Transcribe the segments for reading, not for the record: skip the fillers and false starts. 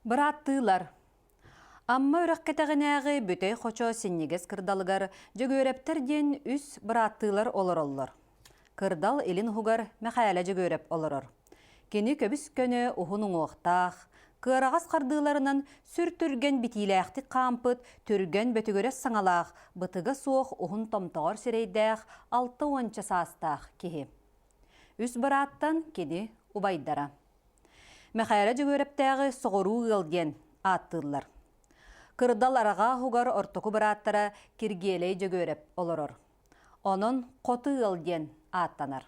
Бырааттыылар. Амма үрэх кэтэҕинээҕи Бүтэй Хочо синньигэс кырдалыгар Дьөгүөрэптэр диэн үс бырааттыылар олороллор. Кырдал илин уһугар Мэхээлэ Дьөгүөрэп олорор. Кини көбүс-көнө уһун уҥуохтаах, кыараҕас хардыыларынан сүр түргэн битиилээхтик хаампыт, түргэн бөтүгүрэс саҥалаах, бытыга суох уһун томтоҕор сирэйдээх алта уонча саастаах киһи. Үс бырааттан кини убайдара. Мэхээлэ Дьөгүөрэптээҕи соҕуруу ыал диэн ааттыыллар. Кырдал арҕаа уһугар ортоку бырааттара Киргиэлэй Дьөгүөрэп олорор. Онон Хоту ыал диэн ааттанар.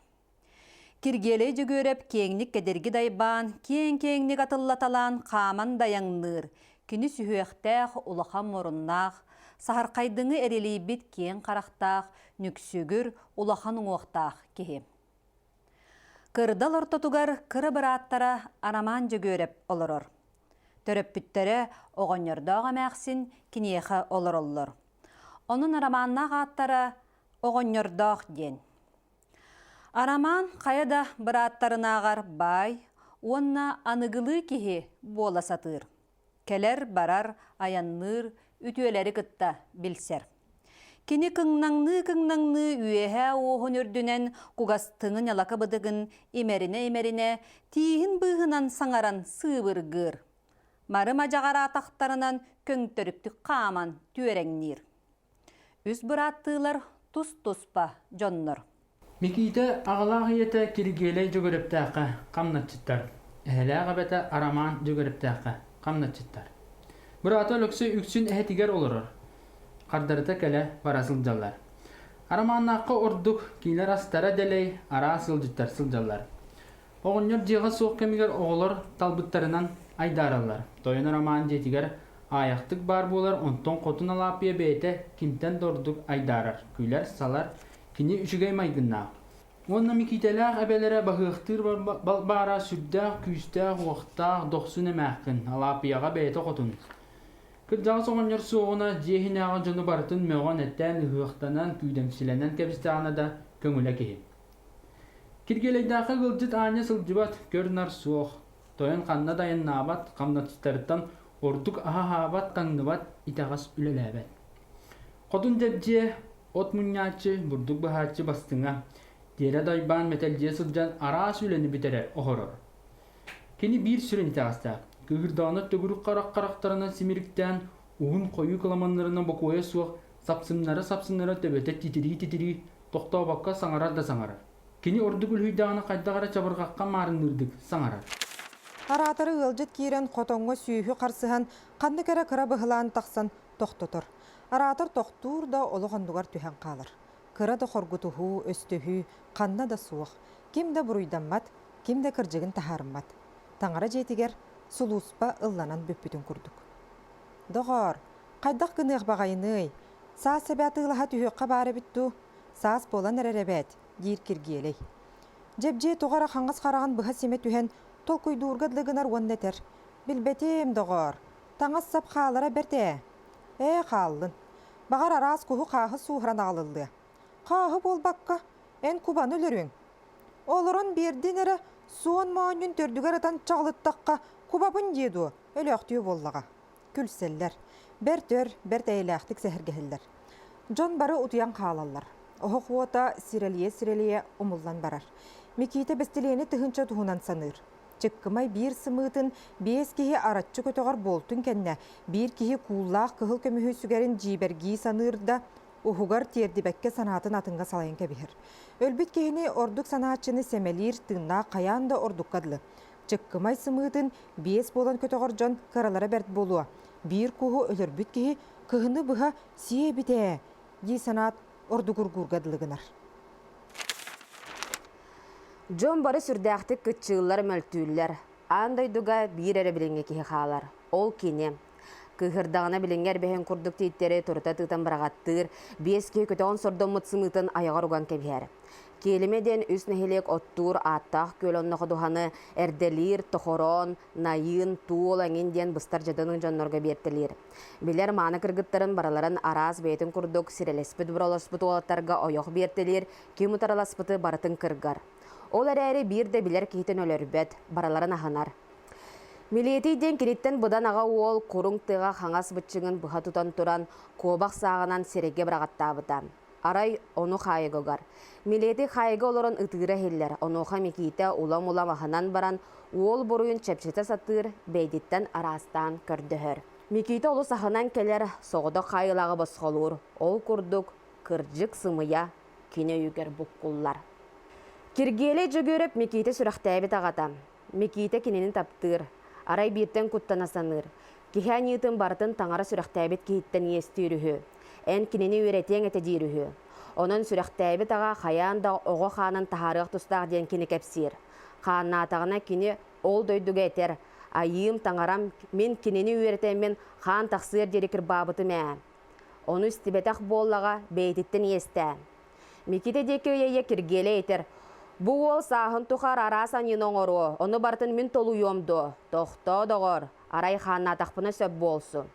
Киргиэлэй Дьөгүөрэп киэҥник кэдирги дайбаан, киэҥ-киэҥник атыллаталаан хааман дайаҥныыр, кини сүһүөхтээх, улахан муруннаах, саһархайдыҥы эрилийбит киэҥ харахтаах, нүксүгүр, улахан уҥуохтаах киһи. Кырдал ортотугар кыра бырааттара Арамаан Дьөгүөрэп олорор. Төрөппүттэрэ оҕонньордоох эмээхсин киниэхэ олороллор. Онон Арамааннаах ааттара Оҕонньордоох диэн. Арамаан хайа да бырааттарынааҕар баай уонна аныгылыы киһи буола сатыыр. Кэлэр-барар, айанныыр, үтүөлэри кытта билсэр. Кини кыҥнаҥныы-кыҥнаҥныы үөһээ уоһун үрдүнэн кугастыҥы ньалака быдыгын имэринэ-имэринэ тииһин быыһынан саҥаран сыыбыргыыр. Мары мадьаҕар атахтарынан көҥтөрүктүк хааман түөрэҥниир. Үс бырааттыылар тус-туспа дьоннор. Микиитэ аҕалаах ийэтэ Киргиэлэй Дьөгүөрэптээххэ хамначчыттар, эһэлээх эбэтэ Арамаан Дьөгүөрэптээххэ хамначчыттар. Быраата Өлөксөй үксүн эһэтигэр олорор, хардарыта кэлэ бара сылдьаллар. Арамааннаахха ордук кинилэр астара дэлэй, араас ыалдьыттар сылдьаллар. Оҕонньор дьиэҕэ суох кэмигэр оҕолор талбыттарынан айдаараллар. Тойон Арамаан дьиэтигэр аайахтык баар буолар, онтон Хотун Алааппыйа бэйэтэ кимтэн да ордук айдаарар, күлэр-салар, кини үчүгэй майгыннаах. Уонна Микиитэлээх эбэлэрэ баһыахтыыр балбаара сүрдээх күүстээх-уохтаах дохсун эмээххин, Алааппыйаҕа бэйэтэ хотун. Кырдьаҕас оҕонньор суоҕуна дьиэ иһинээҕи дьону барытын мөҕөн-этэн, ыһыахтанан, күүдэмсилэнэн кэбистэҕинэ да көҥүлэ киһи. Киргиэлэйдээххэ ыалдьыт аанньа сылдьыбат, көр-нар суох. Тойон ханна да айаннаабат, хамначчыттарыттан ордук аһа аһаабат, таҥныбат, итэҕэс үлэлээбэт. Хотун Дьэбдьиэ от мунньааччы, бурдук быһааччы бастыҥа, тиэрэ дайбаан мэтэлдьийэ сылдьан араас үлэни бүтэрэр, оһорор. Кини биир сүрүн итэҕэстээх, кыыһырдаҕына төгүрүк харах харахтарынан симириктээн, уһун хойуу кыламаннарынан бокуойа суох сапсыннара-сапсыннара төбөтө титирии-титирии тохтообокко саҥарар да саҥарар. Кини ордук үлүһүйдэҕинэ хайдах эрэ чабырҕахха маарынныырдык саҥарар. Араатары ыалдьыт киирэн хотоҥҥо сүөһү харсыһан ханнык эрэ кыра быһылаан тахсан тохтотор. Араатар тохтуур да олох оннугар түһэн хаалар. Кыра да хоргутуһуу, өстөһүү ханна да суох. Ким да буруйдаммат, ким да кырдьыгын таһаарыммат. Таҥара дьиэтигэр сулууспа ылланан бүппүтүн курдук. Доҕоор, хайдах гыныах баҕайыный? Саас эбэ атыылаһа түһүөххэ баар эбит дуу? Саас буолан эрэр эбээт, диир Киргиэлэй. Дьэбдьиэ тоҕо эрэ хаҥас хараҕын быһа симэ түһэн, толкуйдуурга дылы гынар уонна этэр: «Билбэтим, доҕоор, таҥас-сап хаалара бэрт ээ. Ээ, хааллын. Баҕар араас куһу-хааһы сууһаран аҕалыллыа. Хааһы буолбакка, эн кубаны өлөрүөҥ. Олорон биэрдин эрэ, суон моонньун төрдүгэр ытан чаҕылыттахха, кубабын диэ дуо, өлөөхтүө буоллаҕа. Күлсэллэр. Бэрт өр, бэрт эйэлээхтик сэһэргэһэллэр. Дьон бары утуйан хаалаллар. Оһох уота сирэлийэ-сирэлийэ умуллан барар. Микиитэ бэстилиэни тыһыынча туһунан саныыр. Чыккымай биир сымыытын биэс киһи араччы көтөҕөр буолтун кэннэ, биир киһи кууллаах кыһыл көмүһү сүгэрин дьиибэргии саныыр да, уһугар тиэрдибэккэ санаатын атыҥҥа салайан кэбиһэр. Өлбүт киһини ордук санааччыны сэмэлиир тыыннаах хайаан да ордукка дылы. Чыккымай сымыытын биэс буолан көтөҕөр дьон кыралара бэрт буолуо. Биир куһу өлөрбүт киһи кыһыны быһа сиэ эбит ээ дии санаат ордугургуурга дылы гынар. Дьон бары сүрдээхтик кыччыыллар, мөлтүүллэр. Аан дойдуга биир эрэ билиҥҥи киһи хаалар. Ол кини. Кыыһырдаҕына билиҥҥи эрбэһин курдук тииттэри турута тыытан быраҕаттыыр, биэс киһи көтөҕөн сордоммут сымыытын айаҕар уган кэбиһэр. Киэлимэ диэн үс нэһилиэк оттуур ааттаах күөл онно ходуһаны эрдэлиир, тохороон, найыын, туол эҥин диэн быстар дьадаҥы дьоннорго биэртэлиир. Билэр мааны кыргыттарын барыларын араас бэйэтин курдук сирэлэспит-бураласпыт уолаттарга ойох биэртэлиир, ким утарыласпыты барытын кыргар. Ол эрээри биир да билэр киһитин өлөрбөт, барыларын аһынар. Милиэтий диэн киниттэн быдан аҕа уол куруҥ тыаҕа хаҥас быччыҥын быһа тутан туран куобах сааҕынан сирэйгэ быраҕаттаабыта. Арай ону хаайыгыгар. Милиэтий хаайыга олорон ытыыра иһиллэр, онуоха Микиитэ улам-улам аһынан баран уол буруйун чэпчэтэ сатыыр, бэйэтиттэн араастаан көрдөһөр. Микиитэ олус аһынан кэлэр, соҕотох хаайыылааҕы босхолуур. Ол курдук, кырдьык сымыйа кини өйүгэр буккуллар. Киргиэлэй Дьөгүөрэп Микиитэ сүрэхтээбит аҕата. Микиитэ кинини таптыыр, арай бииртэн куттана саныыр. Киһи аньыытын барытын таҥара сүрэхтээбит киһиттэн иэстиир үһү. Эн кинини үөрэтиэҥ этэ диир үһү. Онон сүрэхтээбит аҕа хайаан да оҕо хаанын таһаарыах тустаах диэн кини кэпсиир. Хааннаатаҕына кини ол дойдуга этэр «Айыым, таҥарам, мин кинини үөрэтэммин хаан тахсыар диэри кырбаабытым ээ». Ону истибэтэх буоллаҕа бэйэтиттэн иэстээ. Микита диэки ыйа-ыйа Киргиэлэй этэр: «Бу уол сааһын тухары араас аньыыны оҥоруо, ону барытын мин толуйуом дуо? Тохтоо, доҕор, арай хааннаатахпына сөп буолсу».